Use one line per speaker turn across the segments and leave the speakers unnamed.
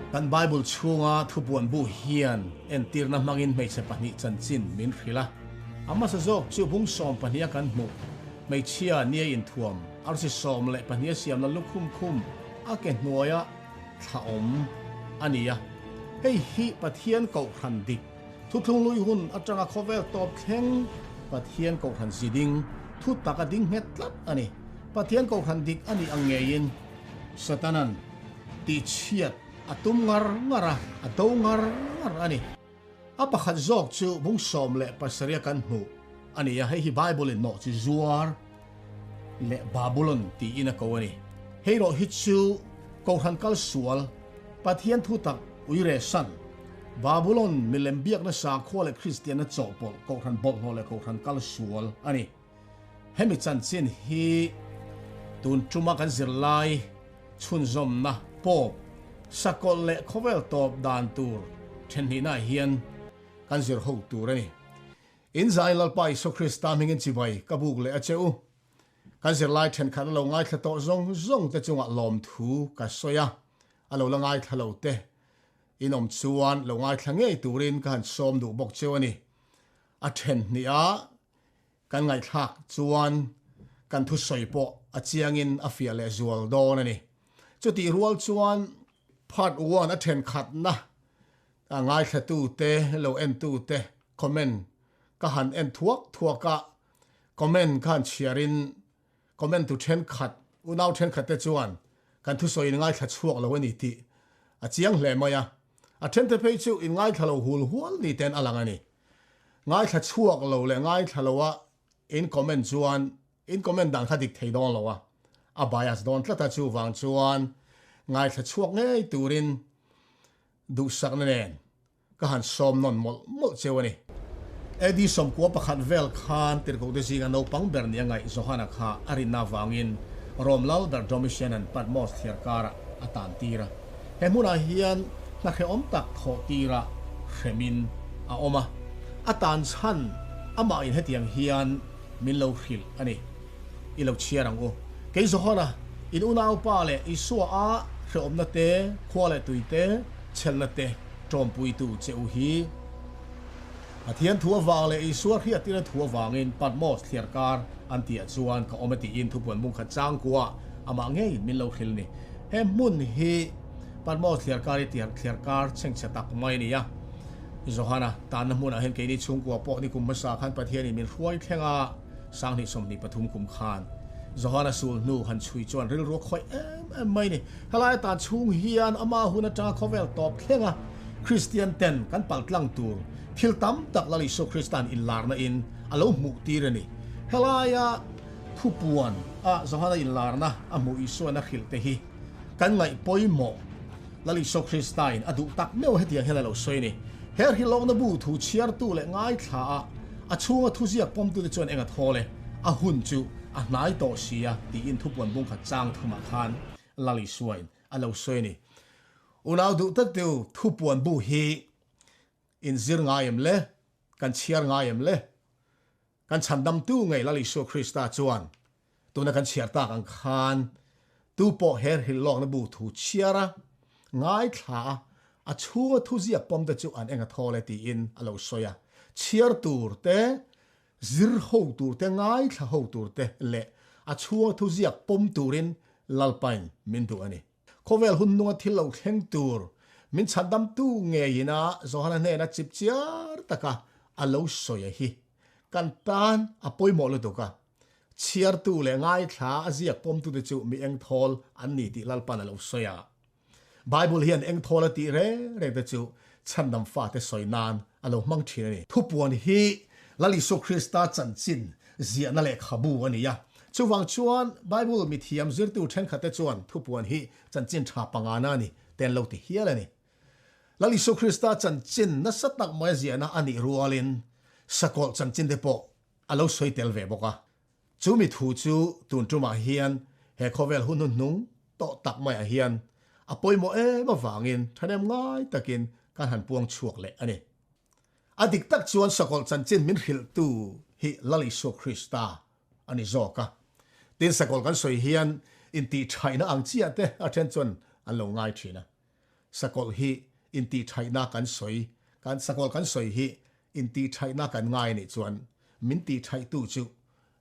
Kan Bible chhunga thupuan bu hian entirna hmangin hmeichhe pahnih chanchin min hrilh a. A hmasa zawk chu bung 12 a kan hmuh. Hmeichhia nia inthuam, arsi 12 a siamna lukhum khum a ke hnuaia thla awm a ni a. Hei hi Pathian Kohhran dik, thuthlung lui hun atanga khawvel tawp thleng Pathian Kohhran ziding, thu taka ding nghet tlat a ni. Pathian Kohhran dik a nih ang ngeiin Satanan tihchhiat a tum ngar ngar a, a do ngar ngar a ni. A pakhat zawk chu bung 17 a kan hmuh a ni a, hei hi Bible in nawh chi zuar leh Babulon tiin a ko a ni. Hei rawh hi chu Kohhran kal sual, Pathian thu tak uire san, Babulon milem biakna sakhua leh Kristianna chawhpawlh Kohhran bawlhhlawh leh Kohhran kal sual a ni. Hemi chanchin hi tun tuma kan zirlai chhunzawmna pawp sakawlh leh khawvel tawp dan tur thenhnihnaah hian kan zir ho tur a ni. In zain Lalpa Isua Krista hmingin chibai ka buk leh a che u. Kan zirlai thenkhat a lo ngaithla tawh zawng zawng te chungah lawmthu ka sawi a, a lo la ngaithla lo te in awm chuan lo ngaithla ngei turin ka han sawm duh bawk cheu a ni. A thenhnih-ah Kan ngaihthlak chuan kan thusawi pawh a chiangin a fiah leh zual dawn a ni. Chutih rual chuan Part one a thenkhatna a ngaithlatute lo entute comment ka han en thuak thuak a, comment ka han chhiarin comment tu thenkhat, unau thenkhatte chuan kan thusawi in ngaithla chhuak lo a ni tih a chiang hle mai a. A thente phei chu in ngaithla lo hul hual ni ten a lang a ni. Ngaithla chhuak lo leh ngaithla lo a in comment chuan in comment dan kha dik thei dawn lo a, a bias dawn tlat a chuvang chuan ngaithla chhuak ngei turin duhsakna nen ka han sawm nawn mawlh mawlh cheu a ni. AD 11 vel khan tirhkohte zinga naupang ber nia ngaih Johana kha a rinna avangin Rom lal ber Domitian-a'n Patmos thliar karah a tan tir a. He hmunah hian hna hrehawm tak thawh tirah hremin a awm a, a tan chhan amahin hetiang hian min lo hrilh a ni. I lo chhiar ang u. Kei Johana, in unaupa leh Isua a hrehawmna te, khua leh tui te, chhelna te tawmpuitu che u hi. Pathian thu avang leh Isua hriattirna thu avangin Patmos thliarkar an tihah chuan ka awm e tiin thupuan bungkhat changkua amah ngeiin min lo hrilh ni. He hmun hi Patmos thliarkar hi thliarkar chhengchhe tak mai a ni a. Johana tanna hmunah hian keini chhungkua pawh nikum hmasa khan Pathianin min hruai thleng a, 2023 kum khan Johana sul hnu han chhui chuan rilru a khawih em em mai a ni. Helai atan chhung hian ama hun atanga khawvel tawp thleng a, Kristian ten kan paltlang tur thil tam tak Lal Isua Krista'n inlarna in a lo hmuh tir a ni. Helaia thupuan a Johana inlarna a hmuh Isua'n a hrilh te hi kan ngaih pawimawh Lal Isua Krista'n a duh tak meuh hetiang hian a lo sawi a ni. He hrilhawkna bu thu chhiartu leh ngaithla a a chhunga thuziak pawmtute chuan eng a thawl e, a hun chu a hnai tawh si a tiin thupuan bungkhat chang thumah khan Lal Isuain a lo sawi a ni. Unau duh tak deuh thupuan bu hi in zir ngai em le? Kan chhiar ngai em le? Kan chhandamtu ngei Lal Isua Krista chuan tuna kan chhiar tak ang khan tu pawh he hrilhlawkna bu thu chhiar a, ngaithla a, a chhunga thuziak pawm te chu an eng a thawl e tiin a lo sawi a. Chhiar tur te, zir ho tur te, ngaithla ho tur te leh a chhunga thuziak pawm turin Lalpain min duh a ni. Khawvel hun nunga thil lo thleng tur min chhandamtu ngeiin a Johana hnena chip chiar taka a lo sawi a hi kan tan a pawimawh lutuk a. Chhiartu leh ngaithla a ziak pawmtute chu mi engthawl an ni tih Lalpan a lo sawi a. Bible hian engthawl a tih reng reng te chu chhandam fate sawi nan a lo hmang thin a ni. Thupuan hi Lal Isua Krista chanchin ziahna lehkhabu a ni a. Chuvang chuan Bible mithiam zirtu thenkhatte chuan thupuan hi chanchin tha pangana a ni te an lo ti hial a ni. Lal Isua Krista chanchin nasa tak mai ziahna a nih rualin sakawlh chanchin te pawh a lo sawi tel ve bawk a. Chu mi thu chu tun tumah hian he khawvel hun hnuhnung tawh tak maiah hian a pawimawh em avangin thahnem ngai takin kan han puang chhuak leh a ni. A dik tak chuan sakawlh chanchin min hrilhtu hi Lal Isua Krista a ni zawk a. Tin, sakawlh kan sawi hian intihṭhaihna ang chiah te a then chuan an lo ngai ṭhin a. Sakawlh hi intihṭhaihna kan sawi, kan sakawlh kan sawi hi intihṭhaihna kan ngai a nih chuan min tihṭhaihtu chu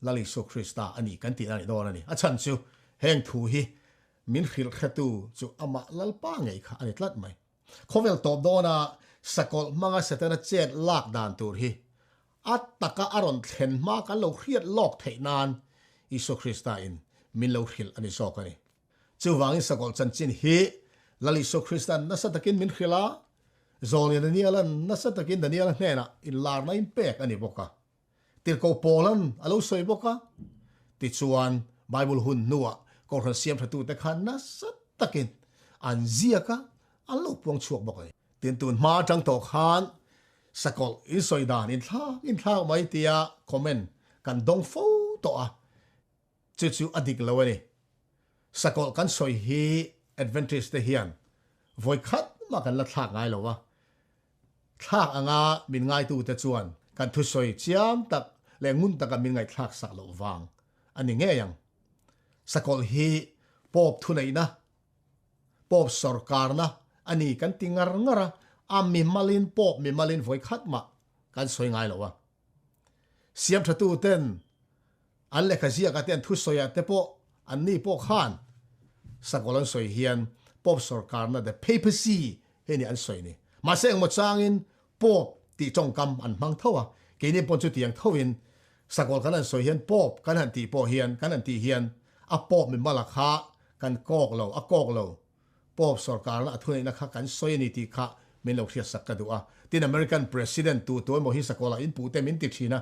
Lal Isua Krista a ni kan tihna a ni dawn a ni. A chhan chu heng thu hi min hrilh hretu chu amah Lalpa ngei kha a ni tlat mai. Khawvel tawp dawna sakawlh hmanga Setana chet lak dan tur hi a taka a rawn thlen hma kan lo hriat lawk theih nan Isua Krista in min lo hrilh a ni zawk a ni. Chuvangin sakawlh chanchin hi Lal Isua Krista'n nasa takin min hrilh a, Zawlnia Daniela'n nasa takin Daniela hnenah inlarna in pek a ni bawk a. Tirhkoh Paula'n a lo sawi bawk a. Tichuan, Bible hun hnuah Kohhran siamthatute khan nasa takin an ziak a, an lo puang chhuak bawk a ni. Tin, tun hma atang tawh khan sakawlh insawi dan inthlak inthlak mai tia comment kan dawng fo tawh a. Chu chu a dik lo a ni. Sakawlh kan sawi hi Adventist te hian vawi khat mah kan la thlak ngai lo a. Thlak anga min ngaitute chuan kan thusawi chiang tak leh ngun taka min ngaihthlak sak loh vang a ni ngei ang. Sakawlh hi Pope thuneihna, Pope sawrkarna a ni kan ti ngar ngar a, a mimalin Pope mimalin vawi khat mah kan sawi ngai lo a. Siamthatuten An lehkha ziakah te an thusawiah te pawh anni pawh khan sakawlh an sawi hian Pope sawrkarna the papacy hi ni an sawi ni. Mahse engmaw changin Pope tih tawngkam an hmang tho a, keini pawn chutiang thoin sakawlh kan han sawi hian Pope kan han tih pawh hian kan han tih hian a Pope mimala kha kan kawk lo, a kawk lo. Pope sawrkarna a thuneihna kha kan sawi a ni tih kha min lo hriatsak ka duh a. Tin, American President tu tu emaw hi sakawlah in puh te min ti thin a,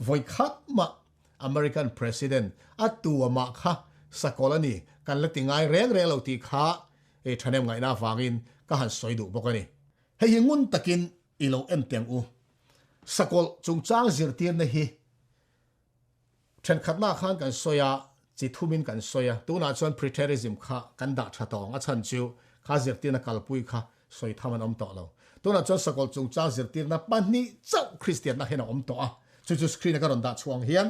vawi khat mah American President a tu a mah kha sakawlh a ni kan la ti ngai reng reng lo tih kha ei thahnem ngaihna avangin ka han sawi duh bawk a ni. Hei hi ngun takin i lo en teng u. Sakawlh chungchang zirtirna hi Thenkhatna khan kan sawi a, chi thumin kan sawi a, tunah chuan preterism kha kan dah tha tawh ang, a chhan chu kha zirtirna kalpui kha sawi tham an awm tawh lo. Tunah chuan sakawlh chungchang zirtirna pahnih chauh Kristianna hian a awm tawh a, chu chu screen a ka rawn dah chhuah ang hian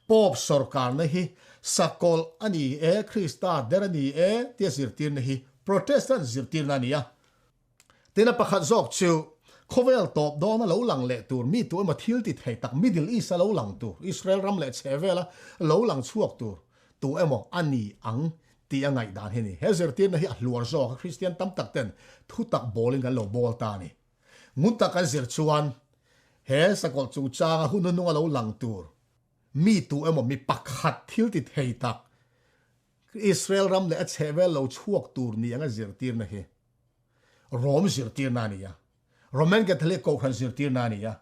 Pope sawrkarna hi sakawlh a ni e, Krista der a ni e tia zirtirna hi Protestant zirtirna a ni a. Tin a pakhat zawk chu khawvel tawp dawna lo lang leh tur mi tu emaw thil ti thei tak Middle East a lo lang tur, Israel ram leh chhe vela lo lang chhuak tur tu emaw a ni ang tih a ngaihdan hi a ni. He zirtirna hi a hluar zawk a, Kristian tam tak ten thutak bawlin kan lo bawl ta a ni. Ngun tak kan zir chuan he sakawlh chungchanga hun hnuhnunga lo lang tur mi tu emaw mi pakhat thil ti thei tak Israel ram leh a chhehvel lo chhuak tur ni anga zirtirna hi Rome zirtirna a ni a, Roman Catholic Kohhran zirtirna a ni a.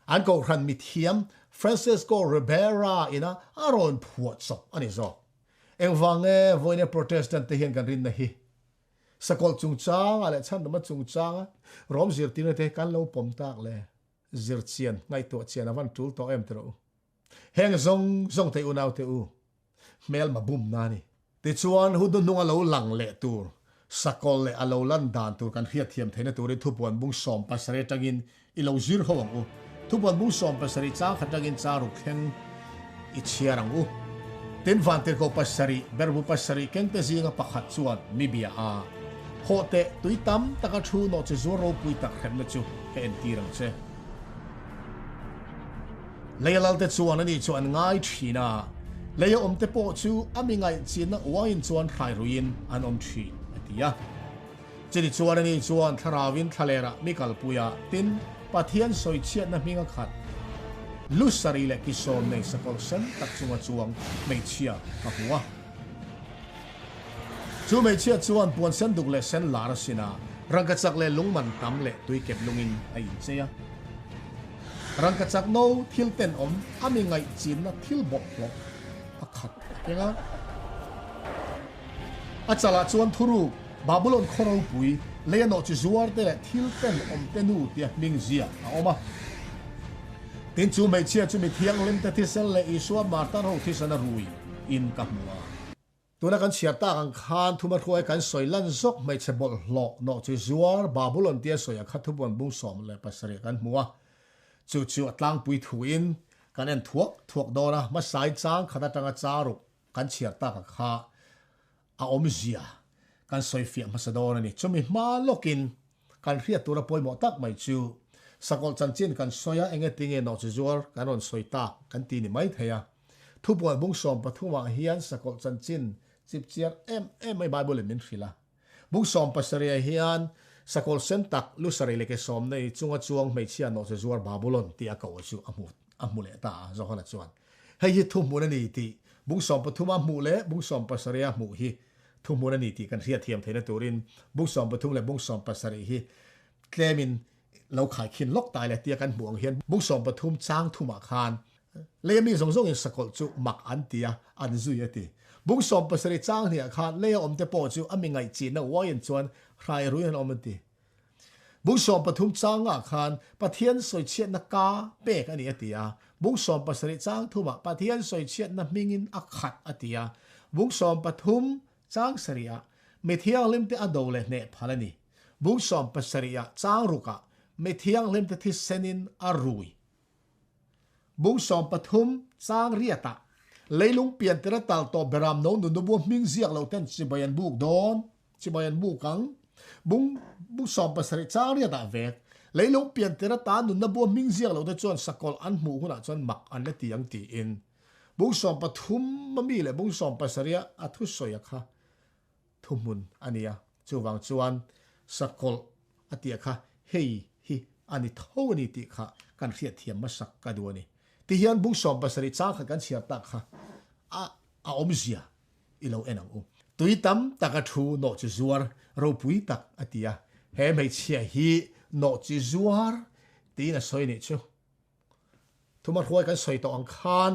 An Kohhran mithiam Francisco Ribera ina a rawn phuah chawp a ni zawk. Engvang nge vawiin Protestant te hian kan rinna hi sakawlh chungchanga leh chhandama chungchanga Rome zirtirna te kan lo pawm tak le? Zirchian, ngaihtuah chian a van tul tawh em tiraw u? Heng zawng zawng te unaute u, hmelma bumna a ni. Tichuan, hun hnuhnunga lo lang leh tur, sakawlh leh a lo lan dan tur kan hriatthiam theihna turin thupuan bung 17 atangin i lo zir ho ang u. Thupuan bung 17 chang khat atangin chang ruk thleng i chhiar ang u. Tin, Vantirhkoh pasarih, berbu pasarih kengte zinga pakhat chuan mi bia a, Hawh teh, tui tam taka thu nawh chi zuar ropui tak hremna chu ka entir ang che. Leia lalte chuan ani chu an ngai thin a, leia awmte pawh chu a mi ngaihchinna uain chuan thlairuiin an awm thin, a ti a. Chini chuan ani chuan thlarauin thlalerah mi kalpui a, tin, Pathian sawichhiatna hming a khat. Lu sarih leh kisawm nei sakawlh sen tak chunga chuang hmeichhia ka hmu a. Chu hmeichhia chuan puan sen duk leh sen lar a sin a, rangkachak leh lungman tam leh tuikep lungin a inchei a. Rangkachak no thil tenawm a mi ngaihchinna thil bawlhhlawh a khat a keng a. A chalah chuan thuruk, Babulon khaw ropui, lei a nawh chi zuar te leh thil tenawm te nu tia hming ziak a awm a. Tin chu hmeichhia chu mi thianghlim te thisen leh Isua martar ho thisen a rui in ka hmu a. Tuna kan chhiar tak ang khan thuma hruai kan sawi lan zawk hmeichhe bawlhhlawh nawh chu zuar Babulon tia sawi a kha thubuan bung 17 kan hmu a. Chu chu a tlangpui thuin kan en thuak thuak dawn a, hmasai chang khat atanga charuk kan chhiar tak a kha a awmzia. kan sawi fiah hmasa dawn a ni. Chumi hma lawkin kan hriat tura pawimawh tak mai chu sakawlh chanchin kan sawi a, enge tinge nawhchi zuar kan rawn sawi tak kan ti ni mai thei a. Thupuan bung sawmpathumah hian sakawlh chanchin chipchiar em em mai Bible in min hrilh a. Bung sawmpasarih hian sakawlh sen tak lusarih leh ke sawm nei chunga chuang hmeichhia nawhchi zuar Babulon tih a koh chu a hmu a hmu leh ta a, Johana chuan hei hi thuhmun a ni tih bung sawmpathuma hmuh leh bung sawmpasariha hmuh hi thuhmun a ni tih kan hriatthiam theihna turin bung 13 leh bung 17 hi tlemin lo khaikhin lawk tai leh tia kan hmuh ang hian bung 13 chang thumah khan Lei a mi zawng zawngin sakawlh chu mak an ti a, an zui a ti. Bung 70 chang hniah khan lei a awmte pawh chu a mi ngaihchihna uaiin chuan hrai ruiin an awm an ti. Bung 13 changah khan Pathian sawichhiatna ka pek a ni a ti a, bung 17 chang thumah Pathian sawichhiatna hmingin a khat a ti a, bung 13 chang sarihah mi thianghlimte a do leh hneh phal a ni. Bung 17ah chang rukah mi thianghlimte thisenin a rui. Bung 13 chang riatah leilung pian tera tal tawh beram no nunubua hming ziak lo ten chibai an buk dawn. Chibai an buk ang. Bung bung 17 chang riatah vek leilung pian tera ta nunna bua hming ziak lo te chuan sakawlh an hmuh hunah chuan mak an la ti ang tiin bung 13 a mi leh bung 17 a thusawi a kha thuhmun a ni a. Chuvang chuan sakawlh a tih kha hei hi a ni tho a ni tih kha kan hriatthiam hmasak ka duh a ni. Tihian bung 17 chang kha kan chhiar tak kha a a awmzia i lo en ang u. Tui tam taka thu nawhchi zuar ropui tak a ti a, he hmeichhia hi nawhchi zuar tiin a sawi nih chu. Thuma hruai kan sawi tawh ang khan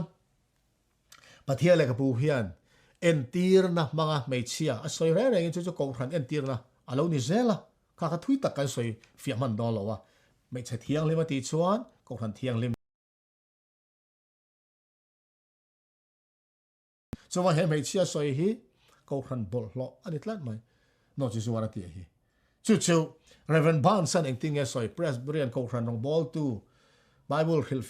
Pathian lehkhabu hian entirna hmanga hmeichhia a sawi reng rengin chu chu Kohhran entirna a lo ni zel a, kha kha thui tak kan sawi fiah hman dawn lo a, hmeichhe thianghlim a tih chuan Kohhran thianghlim. Chuan he hmeichhia sawi hi Kohhran bawlhhlawh a ni tlat mai, Nawhchi zuar a tih hi. Chu chu Rev. Barnes-a'n engtin nge sawi Presbyterian Kohhran rawngbawltu Bible hrilh.